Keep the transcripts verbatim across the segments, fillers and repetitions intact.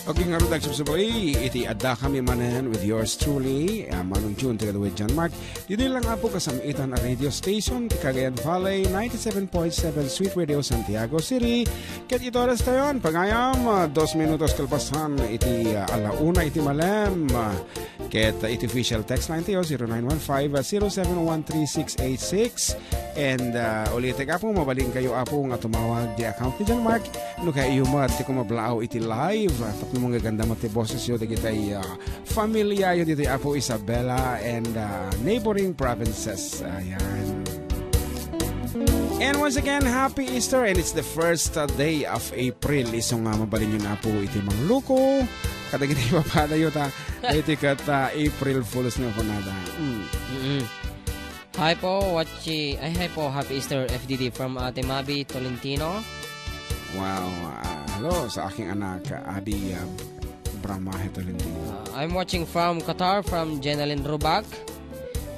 Okay, ngarud, agsubsubli iti Addakami Manen with yours truly, uh, Manong June, taga Duwid John Mark. Didi lang, Apo, kasam-itan a radio station ti Cagayan Valley, ninety-seven point seven Sweet Radio, Santiago City. Ket iti oras tayon, pagayam, uh, dos minutos kalpasan iti, uh, ala una iti malem. Uh, ket, uh, iti official text line tayo, zero nine one five, uh, zero seven one three six eight six. And, uh, ulitek, Apo, mabalin kayo, Apo, nga tumawag di account ni John Mark. No kayat yo met ti kumablaaw iti live, ah, tapno manggaganda met ti boses yo dagiti, ah, familia yo ditoy, Apo, Isabela and, ah, neighboring provinces. Ayan. And once again, happy Easter, and it's the first, uh, day of April. Isu nga mabalin yo, Apo, iti mangluko kadagiti papanayo ta daytoy ket, uh, April Fools nga kunada. Mm. Mm-mm. Hi po, watchi-, ay, hi po, Happy Easter, F D D from Ate Mabi Tolentino. Wow, ah, hello sa aking anak, ah, Abby, ah, Bramahe Tolentino. Uh, I'm watching from Qatar, from Jenalyn Rubak.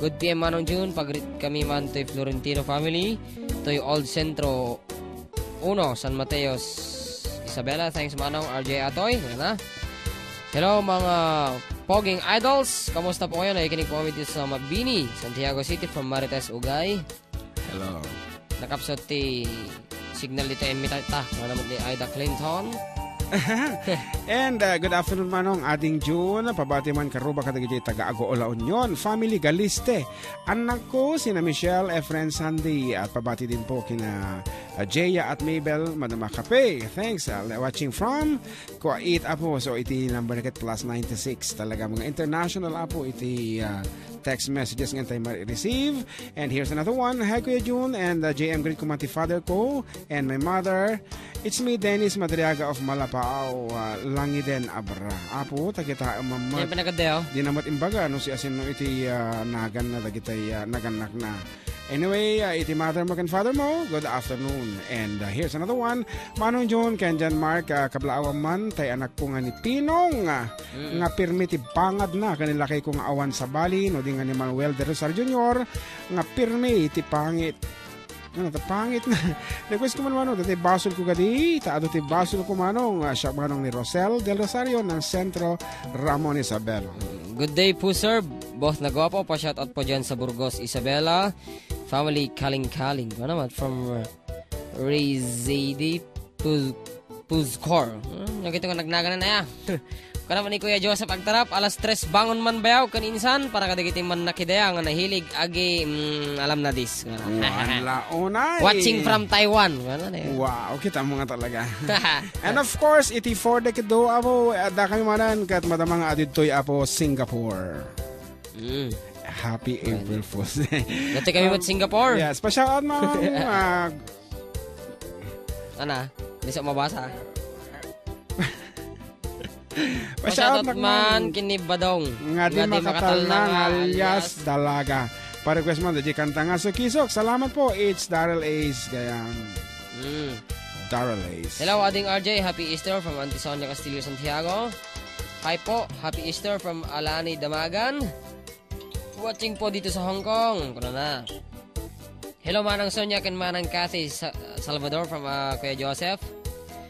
Good P M, Manong June, pag-greet kami man toy Florentino family, toy Old Centro Uno, San Mateo, Isabela. Thanks, Manong R J Atoy. Yan na. Hello, mga poging idols. Kamusta po kayo? Nakikinig po kami dito sa Mabini, Santiago City, from Marites Ugay. Hello. Nakapsot ti signal dito, eh, mita-, ta. Ano naman ni Ida Clinton? And, uh, good afternoon, Manong Ading June. Pabati man karuba kadagiti taga Agoola, Union. Family Galiste. Anak ko, sina Michelle, Efren, Sandy. At pabati din po kina, uh, Jaya at Mabel, Madam Akape. Thanks. Uh, watching from Kuwait, Apo. So, iti number na ket plus ninety-six. Talaga, mga international, Apo, iti, uh, text messages nga tayo ma-receive. And here's another one. Hi, Kuya June and, uh, J M. Greet ko man ti father ko and my mother. It's me, Dennis Madriaga of Malapao, uh, Langiden, Abra. Apo, takita, Yan mammat. Panagkadeo. Di namat imbaga, no, si asin, no, iti, uh, nagan na, dagitay, uh, naganak na. Anyway, uh, iti mother mo ken father mo, good afternoon. And, uh, here's another one. Manong June, ken John Mark, uh, kablaawan man, tay anak ko nga ni Pinong, uh, Mm. nga pirmi ti bangadna, ken ni lakay ko nga awan sabali, no, di nga ni Manuel de Rosar Junior, nga pirmi ti pangit. Ano, ta pangit na. Request ko man, Manong, dati basol ko kadi, ta adu ti basol ko, Manong, ah, siak, Manong, ni Rosel del Rosario ng Centro Ramon Isabel. Good day po, sir. Boss na gwapo, pa-shoutout po dyan sa Burgos, Isabela. Family, Kaling-Kaling. Ano naman, from, uh, Rizidi Puz-, Puzcor. Hmm, nakita ko nagnaganan na ya. Kana man ni Kuya Joseph Agtarap, alas tres bangon man bayaw, ken insan, para kadagiti mannakidaya nga nahilig, agi, mm, alam na dis. Wala, unay. Watching from Taiwan. Ano na yun? Wow, kita mo nga talaga. And of course, iti for the kiddo, Apo, adda kami manan, kat madama nga adidtoy, Apo, Singapore. Mm. Happy April Fools. Dati kami mat Singapore. Yes, pa-shoutout mo, ah, Ana, di sa mabasa. Pa-shoutout man ken ni Badong. Nga di makatalna nga alias Dalaga. Pa-request man, di kanta nga Sukisok. Salamat po, it's Daryl Ace. Gayam. Mm. Daryl Ace. Hello, Ading R J. Happy Easter from Auntie Sonia Castillo, Santiago. Hi po. Happy Easter from Alani Damagan. Watching po dito sa Hong Kong. Kuna na. Hello, Manang Sonia ken Manang Kathy Sa-, Salvador from, ah, Kuya Joseph.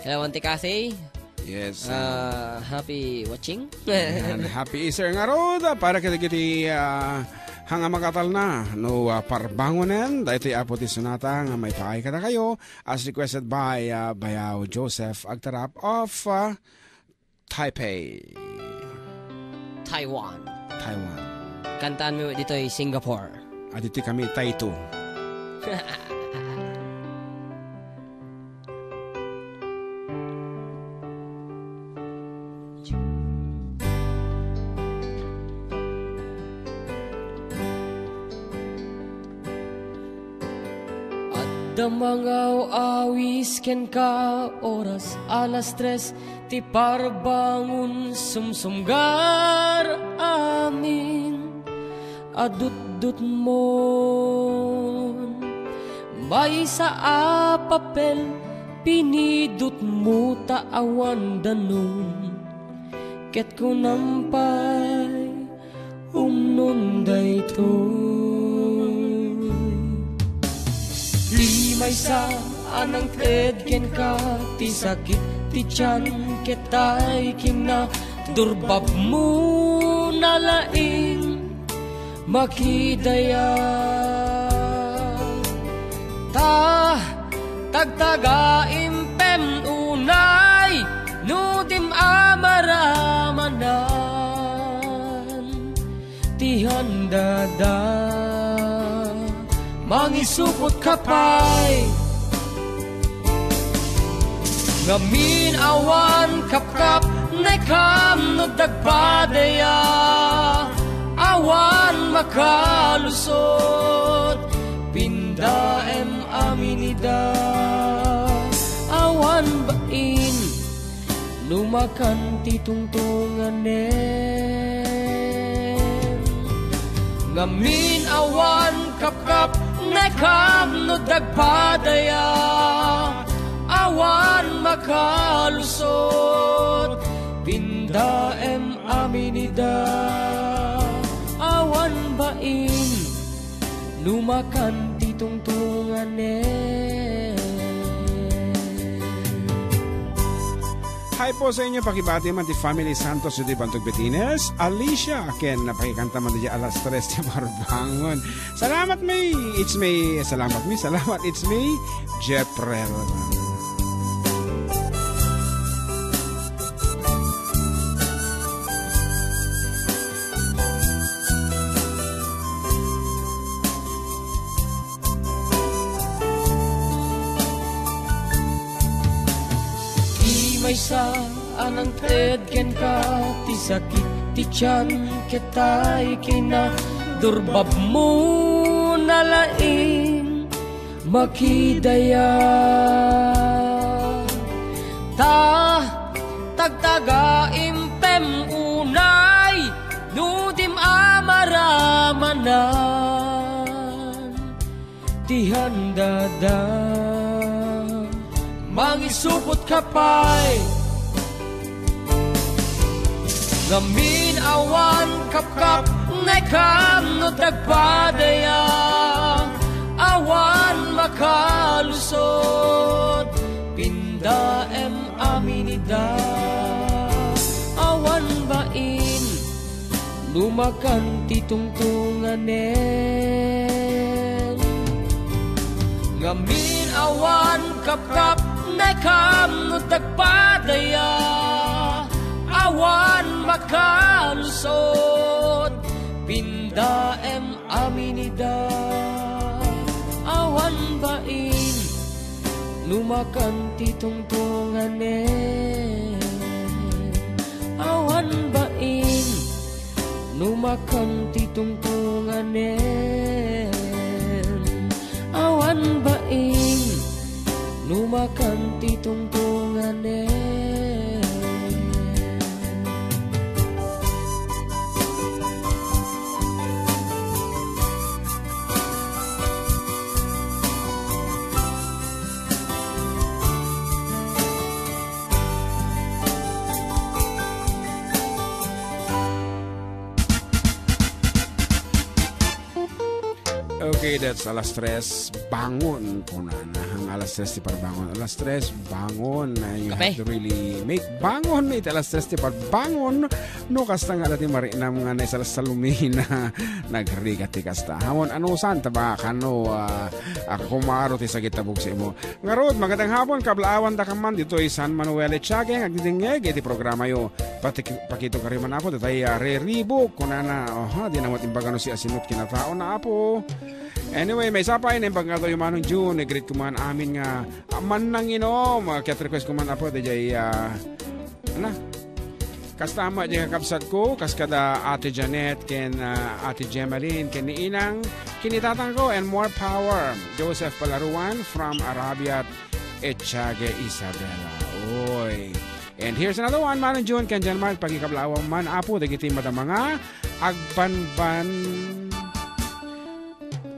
Hello, Auntie Kathy. Yes. Ah, happy watching. And happy Easter ngarud para kadagiti, ah, hanga makatalna no, ah, parbangonen. Daytoy, Apo, ti sonata nga maipaay kadakayo as requested by, ah, Bayaw Joseph Agtarap of, ah, Taipei. Taiwan. Taiwan. Kantaan mo ditoy Singapore. Aditoy kami, Taitu. Adda mangaw-awis kenka, oras alas tres ti parbangon, sumsumgar amin a dutdutmon. Maysa a papel pinidutmo ta awan danum, ket kunam pay, umnon daytoy. Limaysa a nangted kenka ti sakit ti tian ket tay kinna, durbabmo na laeng makidaya. Ta tagtagaim pem unay no dim amaramanan ti handada. Mangisupot ka pay. Ngamin awan kapkap, naikam no dagpadaya, awan makalusot, pindaem amin ida, awan bain, no makan ti tungtunganem. Ngamin awan kapkap, naikam no dagpadaya, awan makalusot, pindaem amin ida, awan bain, no makan ti tungtunganem. Hi po sa inyo, pakibati man ti family Santos, iti Bantog Betines, Alicia, ken napakikanta man di alas tres ti parbangon. Salamat, May. It's me. Salamat, May. Salamat, it's me, Jeprel. Ti maysa a nangted kenka ti sakit ti tian ket tay kinna, durbabmo na laeng makidaya. Ta tagtagaim pem unay no dim amaramanan ti handada. Mangisupot ka pay. Ngamin awan kapkap, naikam no dagpadaya, awan makalusot, pindaem amin ida, awan bain, no makan ti tungtunganen. Ngamin awan kapkap, naikam no dagpadaya, awan makalusot, pindaem amin ida, awan bain, no makan ti tungtunganen. Awan bain, no makan ti tungtunganen. Awan bain, no makan ti tungtunganen. Okay, that's alas tres, bangon, kunana. Ang alas tres ti parbangon. Alas tres, bangon. Uh, you Kape. have to really make bangon iti alas tres ti parbangon. No, kasta nga dati marinam nga naisalsalumina. Nagrigat ti kasta. Hamon, ano, san, taba, kano, ah, ah, kumaro ti sakit tabuk sa imo. Ngarud, magandang hapon, kablaawan da kaman ditoy San Manuel Echageng, agdidingeg iti programayo. Pati, pakito kayo man, Apo, datay, ah, reribok, kunana, oha, di namat imbaga no si asinot kinatao na, Apo. Anyway, may sapay na imbag nga tayo, Manong June, i-greet ko man amin nga, ah, mannanginom, ah, ket request ko man, Apo, dayjay, ah, na, kasta met diay kakabsat ko, kas kada Ate Janet, ken, ah, Ate Gemaline, ken ni Inang, ken ni Tatang ko, and more power. Joseph Palaruan from Arabiat, Echageng, Isabela. Oy. And here's another one, Manong June, ken Jan Mark, pakikablaawan man, Apo, dagiti madama nga agbanban.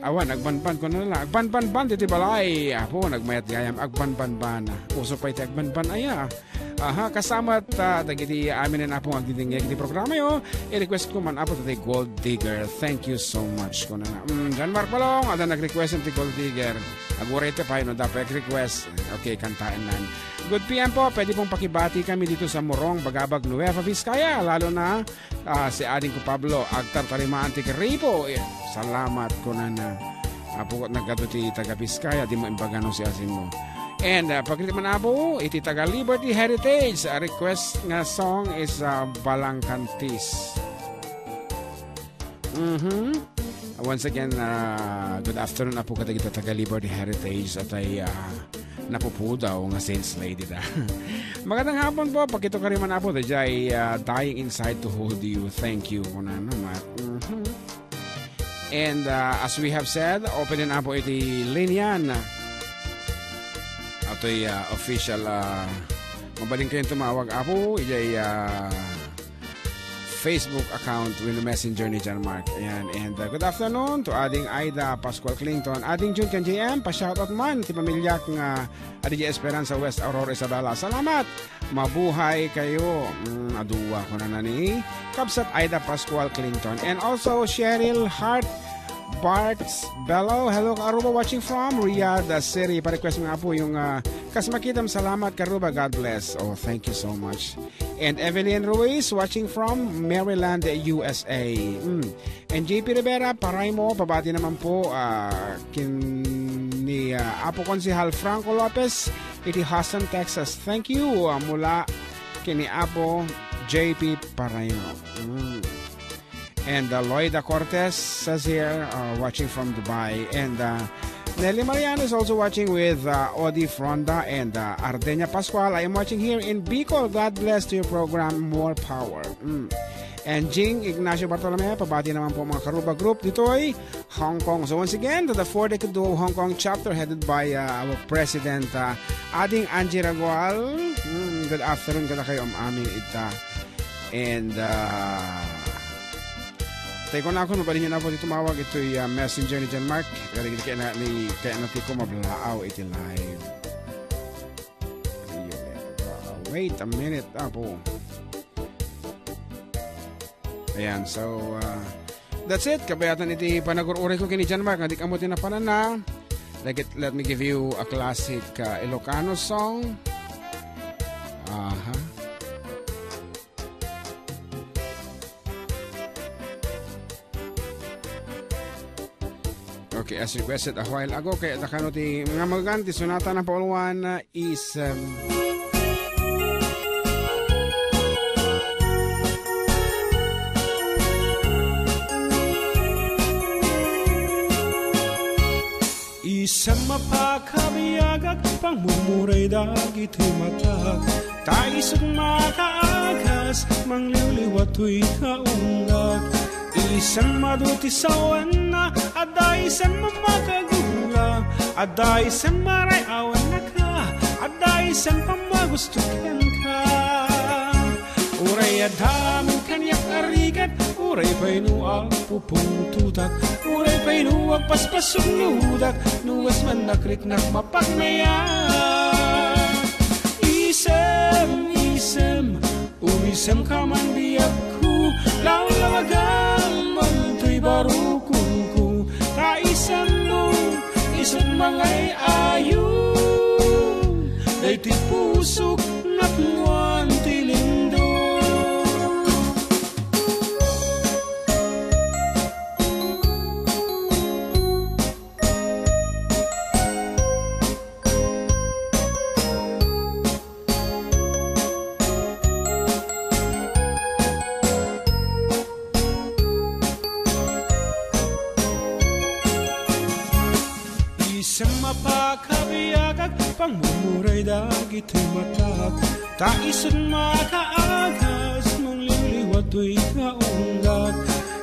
Awan, agbanban ko na lang. Agbanbanban diti balay. Apo, nagmayat gayam. Agbanbanban. Uso pa iti agbanban, aya. Aha, kasamat, ah, dagiti amin a Apo nga agdidingngeg iti programayo. I-request ko man, Apo, dagiti Gold Digger. Thank you so much, kunana. Mm, John Mark Palong, adda nag-request ti Gold Digger. Aguray ti pay no, dapat request. Okay, kantaennan. Good P M po, pwede pong pakibati kami dito sa Morong, Bagabag, Nueva Vizcaya, lalo na ah, si Ading ko Pablo, agtartarimaan ti gripo. Eh, salamat, kunana. Apo, nagadu ti taga Vizcaya, di mo imbaga no siasino. And, ah, pagriman, Apo, iti taga Liberty Heritage, ah, request nga song is, ah, Balangkantis. Mhm. Once again, ah, good afternoon, Apo, kadagiti taga Liberty Heritage, atay, ah, napupudaw nga sales lady da. Magandang hapon po, pakito ka rin man, Apo, dayjay, ah, Dying Inside to Hold You. Thank you, kunana, Mat. Mhm. And, ah, as we have said, open din, Apo, iti linya na. Atoy, ah, official, ah, mabalin kayo tumawag, Apo, ijay, ah, Facebook account wenno Messenger ni John Mark. Ayan. And, uh, good afternoon to Ading Aida Pascual Clinton, Ading Jun ken J M, pa-shoutout man ti pamilyak nga adi di Esperanza West, Aurora, Isabela. Salamat! Mabuhay kayo. Mm, aduwa, kunana ni Kabsat Aida Pascual Clinton. And also, Cheryl Hart Barts Bello. Hello, Karuba, watching from Riyadh, uh, City. Pa-request mo nga po yung, uh, Kas Makitam. Salamat, Karuba. God bless. Oh, thank you so much. And Evelyn Ruiz, watching from Maryland, U S A. Mm. And J P Rivera, Paraimo, pabati naman po, ah, kin-, ni, ah, Apo Konsehal Franco Lopez, iti Houston, Texas. Thank you, ah, mula kini Apo J P Paraimo. Mm. And, uh, Loida Cortez says here, uh, watching from Dubai. And, uh, Nelly Mariano is also watching with, uh, Odi Fronda and, uh, Ardenia Pascual. I am watching here in Bicol. God bless to your program. More power. Mm. And Jing Ignacio Bartolome, pabati naman po mga Karuba Group ditoy Hong Kong. So once again, to the forty-two Hong Kong chapter headed by, uh, our president, uh, Ading Angie Ragual. Mm, good afternoon, kada kayo am-amin ita. And, ah, tay ko na ako, mabalin niyo na po ti tumawag itoy, ah, messenger ni John Mark. Kaya kaya na ni, kaya na ti ko mablaaw iti live. Ayun, eh. Ah, wait a minute, Apo. Ayan, so, ah, that's it. Kabayatan iti panagur-uray ko kini John Mark. Nga di kamo tinapanana. Let, let me give you a classic, ah, Ilocano song. Aha. Okay, as requested a while ago, kaya ta kano ti mga magan, ti sonata na Pauluan, uh, is, um, Isem a pakabiagak, pangmurmuray dagiti matak. Ta isut makaagas, mangliwliwa toy kaunggak. Isem adu ti sawenna, adda isem a makagura. Adda isem a ray-awan naka, adda isem a magusto kenka. Uray adda amin kaniak a rigat, uray pay no agpupungtotak, uray pay no agpaspasugnodak, no asman nakriknak mapagmayat. Isem, isem, umisemka man biagko, lawlawagan man toy barukonko, ta isemmo, isut mangay-ayo. Daytoy pusok napnuan ti lindong. Isem a pakabiagak, pangmurmuray dagiti matak. Ta isut makaagas, mangliwliwa toy kaunggak.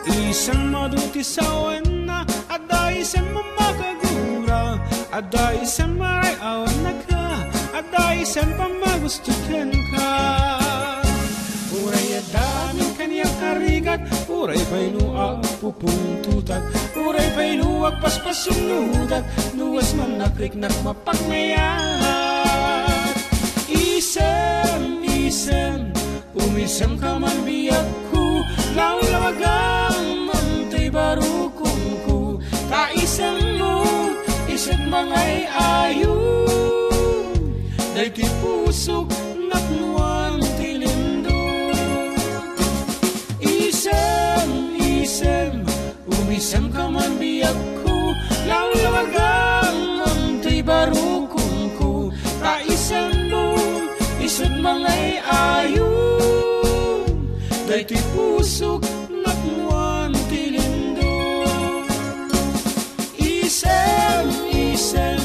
Isem adu ti sawenna, adda isem a makagura. Adda isem a ray-awan naka, adda isem a magusto kenka. Uray adda amin kaniak a rigat, uray pay no agpupungtotak, uray pay no agpaspasugnodak, no asman nakriknak mapagmayat. Isem, Umisemka man biagko, lawlawagam man toy barukongko, ta isemmo, iset mangay-ayum, daytoy pusok napnoan ti lindong. Isem, isem, umisemka man biagko, lawlawagam man toy barukongko, ta isemmo, iset mangay-ayum, daytoy pusok napnoan ti lindong. Isem, isem,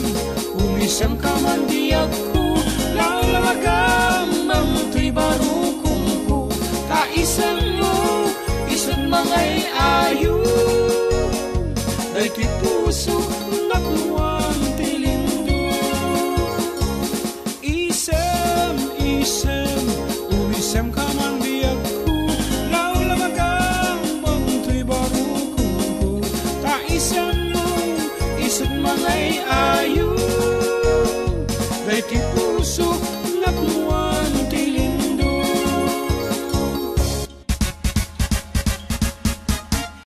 umisemka man biagko, lawlawagam man toy barukongko, ta isemmo, iset mangay-ayum, daytoy pusok napnoan ti lindong. Isem, isem, umisemka man biagko, lawlawagam man toy barukongko, ta isemmo, iset mangay-ayum, daytoy pusok